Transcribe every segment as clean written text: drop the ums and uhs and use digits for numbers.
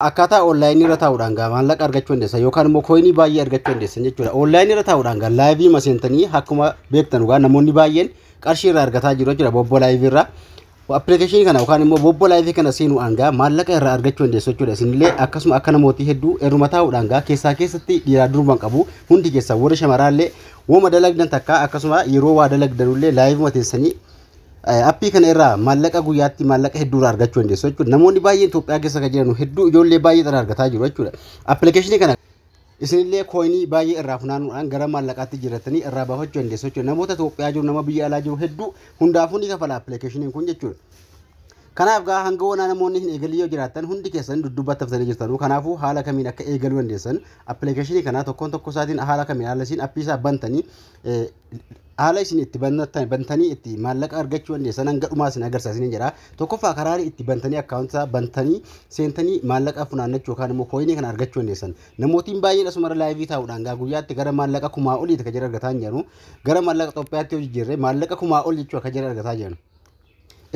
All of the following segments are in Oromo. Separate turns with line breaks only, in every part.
Akkaataa onlaayinii irra taa'uudhaan gaa maallaqa argachuu dandeessan yookaan immoo kooyinii baay'ee argachuu dandeessan jechuudha. Onlaayinii irra taa'uudhaan gaa laayivii maseentanii akkuma beektan gaa namoonni baay'een qarshii irraa argataa jiru jechuudha Bobboo Laayivii irraa. Appilikeeshinii kana yookaan immoo Bobboo Laayivii kana seenuudhaan gaa maallaqa irraa argachuu dandeessu jechuudha. Isinillee akkasuma akka namootii hedduu irruma taa'uudhaan gaa keessaa keessatti dhiiraa durban qabu hundi keessaa warri shamaraallee wooma dalagdan takka akkasuma yeroo waa dalagdanullee laayivii teessanii appii kana irraa maallaqa guyyaatti maallaqa hedduu irraa argachuu dandeessu jechuudha. Namoonni baay'een Itoophiyaa keessa kan jiran hedduu ijoollee baay'ee irraa argataa jiru jechuudha. Appilikeeshinii kana isinillee kooyinii baay'ee irraa funaanuudhaan gara maallaqaatti jiraatanii irraa baafachuu dandeessu jechuudha. Namoota Itoophiyaa jiru, nama biyya alaa jiru hedduu hundaafuu ni kafala appilikeeshiniin kun jechuudha. Kanaaf gaa hanga woonaa namoonni hin eegalii yoo jiraattan hundi keessan dudduubatti haftanii jirtanu. Kanaafuu haala kamiin akka eegaluu dandeessan appilikeeshinii kana tokkoon tokko isaatiin haala kamiin haala isin appii isaa bantanii, haala isin itti bantanii itti maallaqa argachuu dandeessan hanga dhumaa isin agarsiisan jedha. Tokkoffaa karaa itti bantanii akkaawuntii isaa bantanii seentanii maallaqa funaannachuu yookaan immoo kooyinii kana argachuu dandeessan. Namootiin baay'een asumarra laayivii taa'uudhaan gaa guyyaatti gara maallaqa 1000 oliiti kan jira argataa jiru. Gara maallaqa Itoophiyaatti yoo jijjiirre maallaqa 1000 ol jechuu akka jira argataa jiru.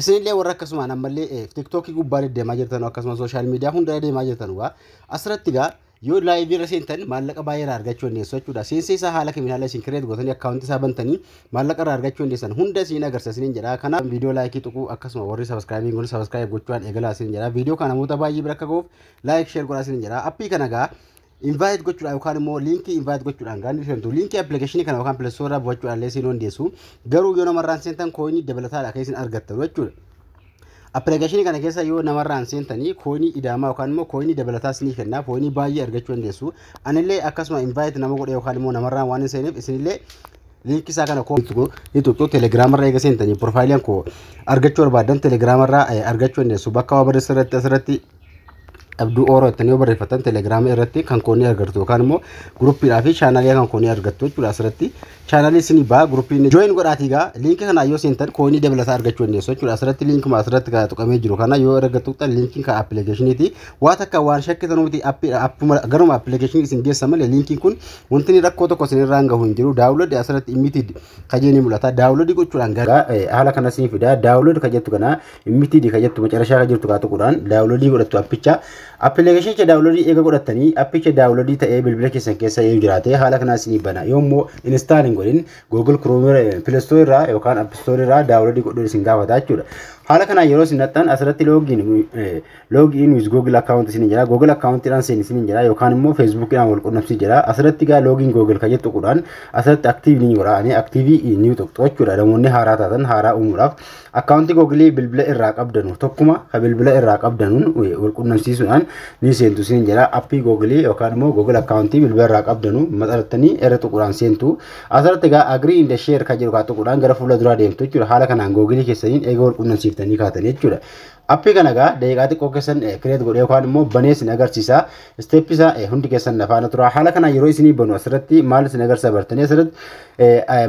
Isinillee warra akkasumaan ammallee TikTokii gubbaa deddeemaa jirtan, akkasuma sooshaal miidiyaa hunda deemaa jirtan waa asirratti gaa yoo laayivii irra seentan maallaqa baay'ee irraa argachuu dandeessu jechuudha. Seensa isaa haala kamiin haala isin create gootanii akkaawuntii isaa bantanii maallaqa irraa argachuu dandeessan hunda isin agarsiisa isiniin jedha. Kanaaf viidiyoo laayikii tuquu, akkasuma warri subscribe godhan subscribe gochuudhaan eegalaa isiniin jedha. Viidiyoo kana namoota baay'ee bira akka ga'uuf like, share godhaa isiniin jedha. Appii kana gaa invite gochuudhaan yookaan immoo liinkii invite gochuudhaan gaa ni seentu. Liinkii appilikeeshinii kana yookaan Play Store irraa bu'achuudhaan illee seenuu dandeessu. Garuu yoo namarraan seentan kooyinii dabalataadha kan isin argattan jechuudha. Appilikeeshinii kana keessa yoo namarraan seentanii kooyinii idaamaa yookaan immoo kooyinii dabalataa isinii kenna, kooyinii baay'ee argachuu dandeessu. Anillee akkasuma invite nama godhe yookaan immoo namarraan waan hin seeneef isinillee liinkii isaa kana ni tuqxu. Telegiraamarra eega seentanii piroofaayiliin koo argachuu barbaadan telegiraamarraa argachuu dandeessu. Bakka waa barreessa irratti asirratti Abduu Ooroo jettanii yoo barreeffatan telegiraama irratti kan koo ni argattu yookaan immoo guruppiidhaa fi chaanaalii kan koo ni argattu jechuudha. Asirratti chaanaalii isinii ba'a, guruppiin join godhaatii gaa liinkii kana yoo seentan kooyinii dabalataa argachuu dandeessu jechuudha. Asirratti liinkuma asirratti kan tuqamee jiru kana yoo erga tuqxan liinkiin kan appilikeeshiniiti. Waa takka waan shakkitan miti, garuma appilikeeshinii isin geessa malee liinkiin kun wanti inni rakkoo tokko isin irraan gahu hin jiru. Download asirratti immitid kajee ni mul'ata. Download gochuudhaan
haala kana isinii fida. Download ka jettu kana, immitid ka jettu macarashaa ka jirtu kaa tuquudhaan download godhattu appicha. Appilikeeshinicha download eega godhattanii, appicha download ta'ee bilbila keessan keessa yoo jiraate haala kanaa isinii bana. Yoo immoo install hin godhin Google Chrome, Play Store irraa yookaan App Store irraa download godhuu isin gaafata jechuudha. Haala kanaan yeroo isin naqxan asirratti login with Google account isin jira. Google accountidhaan seen isin jira yookaan immoo Facebookidhaan wal qunnamsiis jira. Asirratti gaa login Google ka jettu tuquudhaan asirratti active ni godha. Ani active ni tuqxu jechuudha. Namoonni haaraa taatan haaraa uumuudhaaf akkaawuntii Google bilbila irraa qabdanu tokkuma ka bilbila irraa qabdanuun wal qunnamsiisuudhaan ni seentu isin jira. Appii Google yookaan immoo Google akkaawuntii bilbila irraa qabdanu maxxanfattanii irra tuquudhaan seentu. Asirratti gaa agree and share ka jedhu kaa tuquudhaan gara fuula duraa deemtu jechuudha. Haala kanaan Google keessaniin eega wal qunnamsiiftanii kaatanii jechuudha. Appii kana gaa daqiiqaa xiqqoo keessan create godhee yookaan immoo banee isin agarsiisa. Step isaa hundi keessan faana tura. Haala kana yeroo isinii banu asirratti maal isin agarsiisa bartanii? Asirratti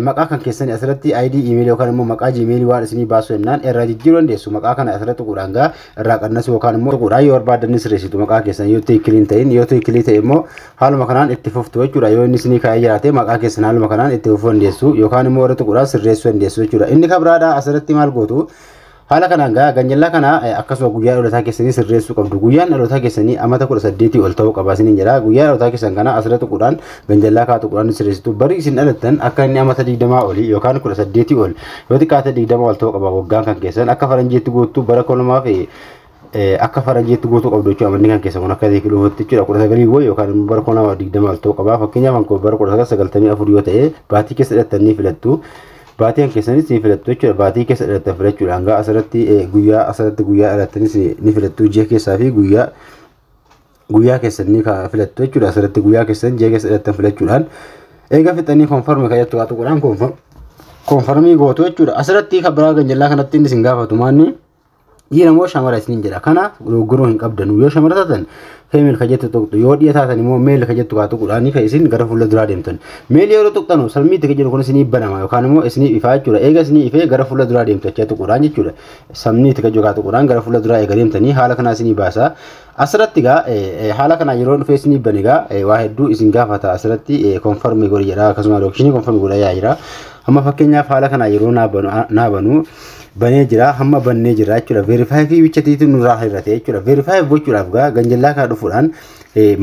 maqaa kan keessan, asirratti ID email yookaan immoo maqaa Gmail waan isinii baasu jennaan irraa jijjiiruu dandeessu. Maqaa kana asirratti tuquudhaan gaa irraa qannasuu yookaan immoo tuquudhaan yoo barbaadan sirreessitu maqaa keessan yoo tiikilii hin ta'in. Yoo tiikilii ta'e immoo haaluma kanaan itti fuftu jechuudha. Yoo inni isinii kaa'ee jiraate maqaa keessan haaluma kanaan itti fufuu dandeessu yookaan immoo irra tuquudhaan sirreessuu dandeessu jechuudha. Inni kan biraadhaa asirratti maal gootu? Haala kanaan gaa ganjallaa kana akkasuma guyyaa dhalootaa keessanii sirreessuu qabdu. Guyyaan dhalootaa keessanii amata 18 ol ta'uu qaba isiniin jedha. Guyyaa dhalootaa keessan kana asirra tuquudhaan ganjallaa kaa tuquudhaan sirreessitu. Bari isin dhalattan akka inni amata 20 olii yookaan 18 ol, yoo xiqqaate 20 ol ta'uu qaba waggaan kan keessan. Akka faranjiitti guuttuu bara kolomaa fi akka faranjiitti guutuu qabdu jechuudha. Amanni kan keessan kun akka dhufutti jechuudha. 19 wayi yookaan immoo bara 2020 ol ta'uu qaba. Fakkeenyaaf kan bara 1994 yoo ta'e baatii keessa dhalattanii filattu. Baatii kan keessanis ni filattu jechuudha. Baatii keessa dhalattan filachuudhaan gaa asirratti guyyaa, asirratti guyyaa dhalattanis ni filattu. Ji'a keessaa fi guyyaa keessan ni filattu jechuudha. Asirratti guyyaa keessan, ji'a keessa dhalattan filachuudhaan eega fixanii confirm kan jettu haa tuquudhaan confirm gootu jechuudha. Asirratti kan biraa ganjallaa kanatti inni isin gaafatu maanni? Dhiira moo shamara isiniin jedha. Kana dogoggoruu hin qabdanu. Yoo shamara taatan female ka jettu tuqxu, yoo dhiira taatan immoo male ka jettu kaa tuquudhaan kan isin gara fuula duraa deemtan. Male yeroo tuqxanu submit ka jedhu kun isinii banama yookaan immoo isinii ifaa jechuudha. Eega isinii ifee gara fuula duraa deemtu achii tuquudhaan jechuudha. Submit ka jedhu kaa tuquudhaan gara fuula duraa eega deemtanii haala kanaa isinii baasa. Asirratti gaa haala kanaa yeroo dhufee isinii bane gaa waa hedduu isin gaafata. Asirratti confirm godhi jedha, akkasuma location confirm godha yaa jira. Amma fakkeenyaaf haala kanaa yeroo naa banu Banee jira, hamma bannee jira jechuudha. Verify fi bichatiitu nurraa hir'ate jechuudha. Verify gochuudhaaf gaa ganjallaa kana dhufuudhaan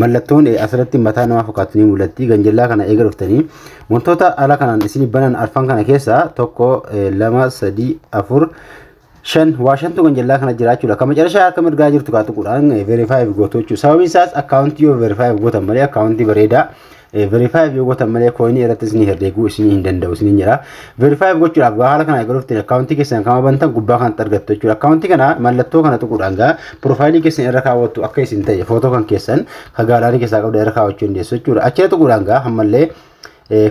mallattoon asirratti mataa namaa fakkaatu ni mul'atti. Ganjallaa kana eega dhuftanii wantoota ala kanaan isin banan arfan kana keessaa 1, 2, 3, 4, 5 waa shantu ganjallaa kana jira jechuudha. Kan macarashaa harka mirgaa jirtu kaa tuquudhaan verify gootu jechuudha. Sababiin isaas akkaawuntii yoo verify gootan malee, akkaawuntii bareedaa verify yoo gootan malee, coinii irratti isin herreeguu isin hin danda'u isin jedha. Verify gochuudhaaf gaa haala kana eega dhuftanii akkaawuntii keessan kama bantan gubbaa kanatti argattu jechuudha. Akkaawuntii kana mallattoo kana tuquudhaan gaa piroofaayilii keessan irra kaawwattu, akka isin ta'e footoo kan keessan ka gallery keessaa qabda irra kaawwachuu dandeessu jechuudha. Achirra tuquudhaan gaa ammallee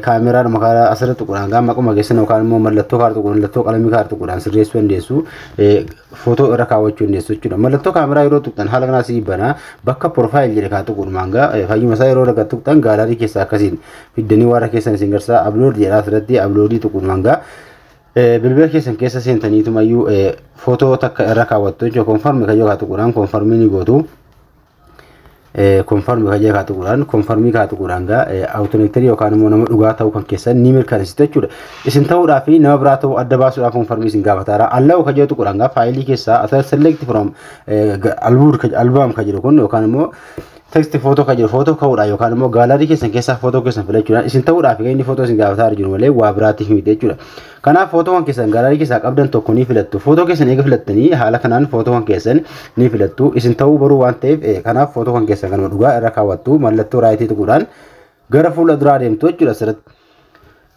kaameraa maqaa asirra tuquudhaan gaa maquma keessan yookaan immoo mallattoo kaartuu tuquudhaan, mallattoo qalamii kaartuu tuquudhaan sirreessuu dandeessu, footoo irra kaawwachuu dandeessu jechuudha. Mallattoo kaameraa yeroo tuqxan haala kanaa sii banaa. Bakka profile jedhe kaa tuquudhumaan gaa fayyuma isaa yeroo raga tuqxan gallery keessaa akkasiin fiddanii warra keessan isin garsaa. Upload jedha asirratti, uploadii tuquudhumaan gaa bilbila keessan keessa seentaniitumayyuu footoo takka irra kaawwattu jechuudha. Confirm kayyoo kaa tuquudhaan confirmii ni gootu. Confirm kayyoo kaa tuquudhaan confirmii kaa tuquudhaan gaa authenticator yookaan immoo nama dhugaa ta'uu kan keessan ni mirkaneessitu jechuudha. Isin ta'uudhaa fi nama biraa ta'uu adda baasuudhaaf confirmii isin gaafataara. Allow kayyoo tuquudhaan gaa faayilii keessaa asirratti select from album ka jedhu kun yookaan immoo text footoo kan jedhu footoo ka'uudhaan yookaan immoo gallery keessan keessaa footoo keessan filachuudhaan isin ta'uudhaaf inni footoo isin gaafataa jiru malee waa biraatiif miti jechuudha. Kanaaf footoo kan keessan gallery keessaa qabdan tokko ni filattu. Footoo keessan eega filattanii haala kanaan footoo kan keessan ni filattu. Isin ta'uu baruu waan ta'eef kanaaf footoo kan keessan kanuma dhugaa irra kaawwattu, mallattoo rightii tuquudhaan gara fuula duraa deemtu jechuudha asirratti.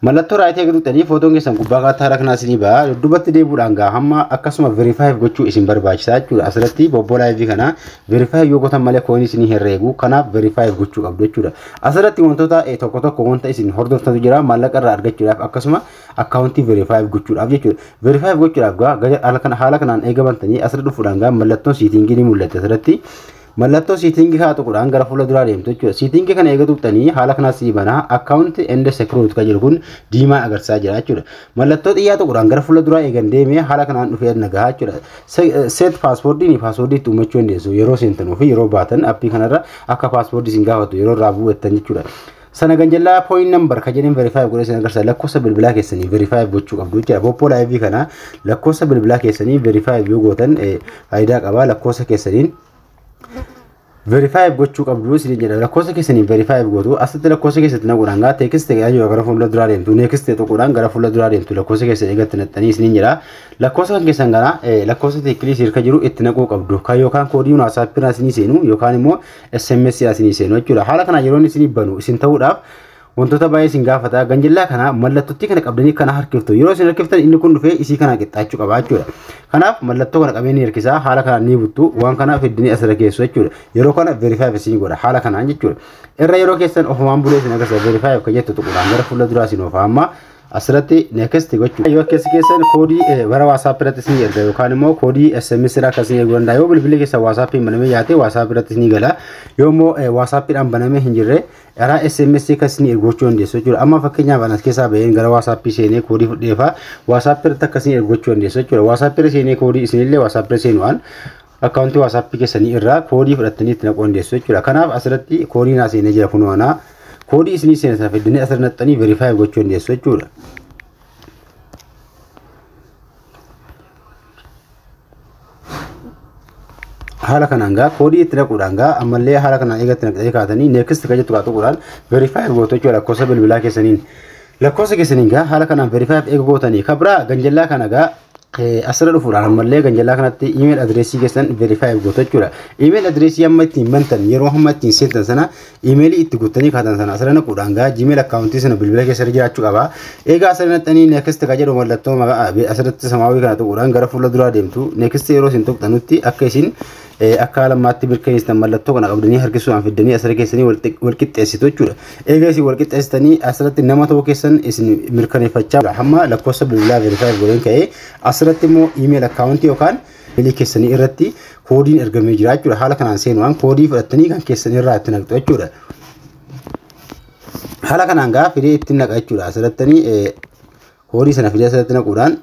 Mallattoo rightii eega tuqxanii footoon keessan gubbaa kaatti haala kanaa isinii ba'a. Dudduubatti deebi'uudhaan gaa hamma akkasuma verify gochuu isin barbaachisaa jechuudha. Asirratti Poppo Live kana verify yoo gootan malee coinii isinii herreegu, kanaaf verify gochuu qabdu jechuudha. Asirratti wantoota tokko tokko wanta isin hordoftantu jira maallaqa irraa argachuudhaaf, akkasuma akkaawuntii verify gochuudhaaf jechuudha. Verify gochuudhaaf gaa haala kanaan eega bantanii asirra dhufuudhaan gaa mallattoon settingii ni mul'atti asirratti. Mallattoo settingii haa tuquudhaan gara fuula duraa deemtu jechuudha. Settingii kana eega tuqxanii haala kanaas sii banaa, account and security kan jedhu kun diimaa agarsiisaa jira jechuudha. Mallattoo xiyyaa tuquudhaan gara fuula duraa eegan deemee haala kanaan dhufee nagahaa jechuudha. Set passwordiin passwordii itti uumachuu dandeessu yeroo seentanuu fi yeroo baatan appii kanarra akka passwordii isin gaafatu yeroo irraa bu'attan jechuudha. Sana ganjallaa phone number kan jedhan verify godhee isin agarsiisa, lakkoofsa bilbilaa keessanii verify gochuu qabdu jechuudha. Poppo Live kana lakkoofsa bilbilaa keessanii verify yoo gootan faayidaa qaba, lakkoofsa keessaniin verify gochuu qabdu isin jedha. Lakkoofsa keessanii verify gootu, asitti lakkoofsa keessatti naquudhaan gaa next yoo gara fuula duraa deemtu, next tuquudhaan gara fuula duraa deemtu, lakkoofsa keessan eegatti naqxanii isin jedha. Lakkoofsa kan keessan kana lakkoofsa teekilii sirka jiru itti naquu qabdu kan yookaan koodii WhatsAppii isinii seenu yookaan immoo SMS isinii seenu jechuudha. Haala kana yeroo isinii banu isin ta'uudhaaf wantoota baay'ee isin gaafata. Ganjillaa kana mallattootti kana qabdanii kana harkiftu, yeroo isin harkiftan inni kun dhufee isii kana qixxaachuu qaba jechuudha. Kanaaf mallattoo kana qabee ni harkisaa, haala kanaan ni buttu, waan kana fiddanii asirra keessu jechuudha. Yeroo kana verify isin godha haala kanaan jechuudha. Irra yeroo keessan ofumaan bulee isin agarsiisa, verify akka jettu tuquudhaan gara fuula duraa isin oofa, amma asirratti next gochuu. Yoo keessi keessan koodii bara WhatsApp irratti isin erga yookaan immoo koodii SMS irraa akkasii erguu danda'a. Yoo bilbilli keessa WhatsAppiin banamee yaate WhatsApp irratti isin gala. Yoo immoo WhatsAppiidhaan banamee hin jirre karaa SMS akkasii ergochuu dandeessu jechuudha. Amma fakkeenyaaf anas keessaa baheen gara WhatsAppii seenee koodii fudheefaa WhatsApp irratti akkasii ergochuu dandeessu jechuudha. WhatsApp irra seenee koodii isinillee WhatsApp irra seenuudhaan akkaawuntii WhatsAppii keessanii irraa koodii fudhattanii itti naquu dandeessu jechuudha. Kanaaf asirratti koodii naa seenee jira, kunoo anaa koodii isinii seene sana fiddanii asirra naqxanii verify gochuu dandeessu jechuudha. Haala kanaan gaa koodii itti naquudhaan gaa ammallee haala kanaan eegatti naqxanii kaatanii next kan jettu kaa tuquudhaan verify gootu jechuudha lakkoofsa bilbilaa keessaniin. Lakkoofsa keessaniin gaa haala kanaan verify eega gootanii kabraa ganjallaa kana gaa asirra dhufuudhaan ammallee ganjallaa kanatti email addressii keessan verify gootu jechuudha. Email addressii amma ittiin bantan, yeroo hamma ittiin seentan sana emailii itti guuttanii kaatan sana asirra naquudhaan gaa Gmail akkaawuntii sana bilbila keessa jiraachuu qaba. Egaa asirra naqxanii next kan jedhu mallattoo asirratti samaawii kana tuquudhaan gara fuula duraa deemtu. Next yeroo isin tuqxanutti akka isin akka lammaatti mirkaneessitan mallattoo kana qabdanii harkisuudhaan fiddanii asirra keessanii wal qixxeessitu jechuudha. Egaa isin wal qixxeessitanii asirratti nama ta'uu keessan isin mirkaneeffachaa hamma lakkoofsa bilbilaa verify godheen ka'ee asirratti immoo email akkaawuntii yookaan bilbilii keessanii irratti koodiin ergamee jira jechuudha. Haala kanaan seenuudhaan koodii fudhattanii kan keessan irraa itti naqxu jechuudha. Haala kanaan gaa fidee itti naqa jechuudha. Asirrattanii koodii sana fidee asirratti naquudhaan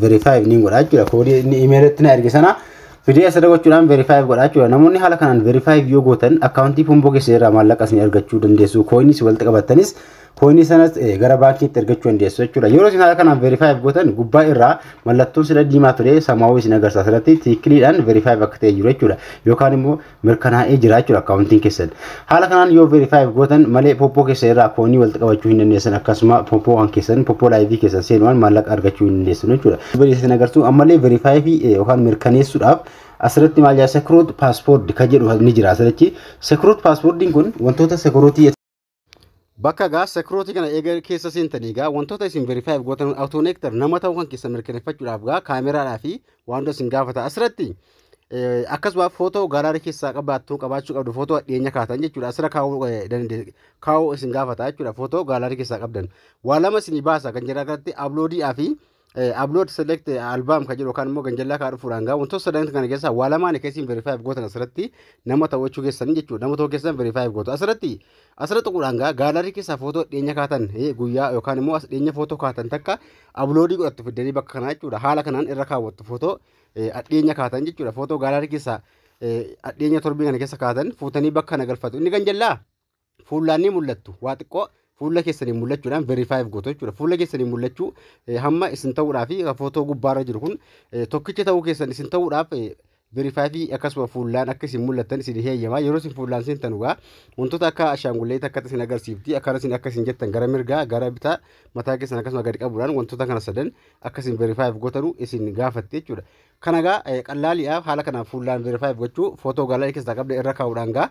verify ni godha jechuudha. Koodii inni emailitti na erge sana fidee asirra gochuudhaan verify godha jechuudha. Namoonni haala kanaan verify yoo gootan akkaawuntii Poppo keessa irraa maallaqa isin argachuu dandeessu. Coinis walitti qabattanis Coinii sanas gara baankiitti ergachuu dandeessu jechuudha. Yeroo isin haala kanaan verify gootan gubbaa irraa mallattoon sila diimaa ture samaawii isin agarsiisa. Asirratti tiikiliidhaan verify akka ta'e jiru jechuudha. Yookaan immoo mirkanaa'ee jira jechuudha akkaawuntiin keessan. Haala kanaan yoo verify gootan malee Poppo keessa irraa coinii walitti qabachuu hin dandeessan, akkasuma Poppo kan keessan Poppo Liveii keessan seenuudhaan maallaqa argachuu hin dandeessan jechuudha. Isin agarsiisu ammallee verify yookaan mirkaneessuudhaaf asirratti maal jedha, security password kan jedhu ni jira asirratti. Security passwordiin kun wantoota security
Bakka gaa security kana eega keessa seentanii gaa wantoota isin verify gootan authenticator nama ta'uu kan keessa mirkaneeffachuudhaaf gaa kaameraadhaa fi wantoota isin gaafata asirratti, akkasuma footoo gallery keessaa qabaattuu qabaachuu qabdu, footoo dhiyeenya kaatan jechuudha. Asirra kaa'uu isin gaafata jechuudha. Footoo gallery keessaa qabdan waa lama isinii baasa. Kan jedhaa kanatti uploadiidhaa fi upload select album kan jedhu yookaan immoo ganjallaa kaa dhufuudhaan gaa wantoota sadan kana keessaa waa lamaan keessin verify gootan asirratti nama ta'uu keessan jechuudha. Nama ta'uu keessan verify gootu asirratti. Asirra tuquudhaan gaa gallery keessaa footoo dhiyeenya kaatan guyyaa yookaan immoo as dhiyeenya footoo kaatan takka uploadii godhattu fiddanii bakka kanaa jechuudha. Haala kanaan irra kaawwattu footoo dhiyeenya kaatan jechuudha. Footoo gallery keessaa dhiyeenya torbii kana keessa kaatan fuutanii bakka kana galfatu. Inni ganjallaa fuullaan ni mul'attu, waa xiqqoo fuula keessanii mul'achuudhaan verify gootu jechuudha. Fuula keessanii mul'achuu hamma isin ta'uudhaa fi footoo gubbaarra jiru kun tokkicha ta'uu keessan isin ta'uudhaaf verify fi akkasuma fuullaan akka isin mul'attan isin heeyyamaa. Yeroo isin fuullaan seentan dhugaa wantoota akka ashaangulleet akka isin agarsiifti, akkana isin akka isin jettan gara mirgaa, gara bitaa mataa keessan akkasuma gadi qabuudhaan wantoota kana sadan akka isin verify gootanu isin gaafatti jechuudha. Kana gaa qallaaliidhaaf haala kanaan fuullaan verify gochuu, footoo gallery keessaa qabda irra kaa'uudhaan gaa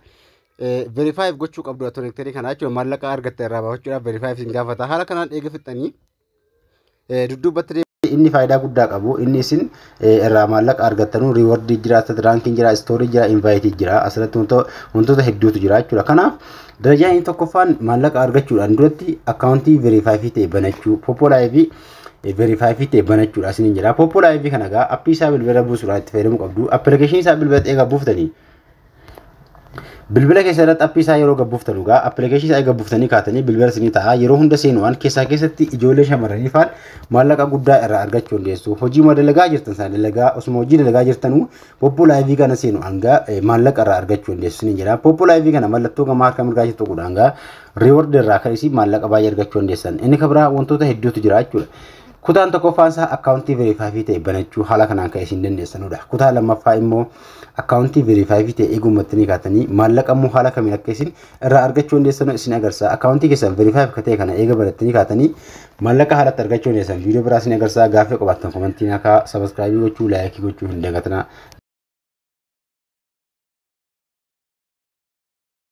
verify gochuu qabdu authenticatorii kana jechuudha. Maallaqa argatte irraa baafachuudhaaf verify isin gaafata. Haala kanaan eega fixxanii dudduubatti
Inni faayidaa guddaa qabu, inni isin irraa maallaqa argattanuu rewardii jira, rankiin jira, storyii jira, inviteii jira, asirratti wantoota hedduutu jira jechuudha. Kanaaf darajaa inni tokkoffaan maallaqa argachuudhaan duratti akkaawuntii verify ta'e banachuu, Poppo Liveii verify ta'e banachuudha isiniin jira. Poppo Liveii kana egaa appii isaa bilbila buusuudhaan itti fayyadamuu qabdu. Appilikeeshinii isaa bilbila eegaa buuftanii bilbila keessa irratti appii isaa yeroo gabbuuftan dhugaa appilikeeshinii isaa gabbuuftanii kaatanii bilbila isinii ta'a. Yeroo hunda seenuudhaan keessaa keessatti ijoollee shamarranii faan maallaqa guddaa irraa argachuu dandeessu. Hojii dalagaa jirtan sana dalagaa osuma hojii dalagaa jirtanuu Poppo Liveii kana seenuudhaan gaa maallaqa irraa argachuu dandeessu isiniin jedha. Poppo Liveii kana mallattoo gamaa harka mirgaa jirtu godhaan gaa reward irraa kan isin maallaqa baay'ee argachuu dandeessan. Inni kan biraa wantoota hedduutu jira jechuudha. Kutaan tokkoffaan isaa akkaawuntii verify ta'e banachuu haala kanaan kan isin dandeessanudha. Kutaa lammaffaa immoo akkaawuntii verify ta'e eegummattanii kaatanii maallaqa immoo haala kamiin akka isin irraa argachuu dandeessan isin agarsiisa. Akkaawuntii keessan verify akka ta'e kana eega banattanii kaatanii maallaqa haalatti argachuu dandeessan. Viidiyoo biraa isin agarsiisa. Gaaffii qabaattan commentii akka subscribeii gochuu, likeii gochuu hin dagatinaa.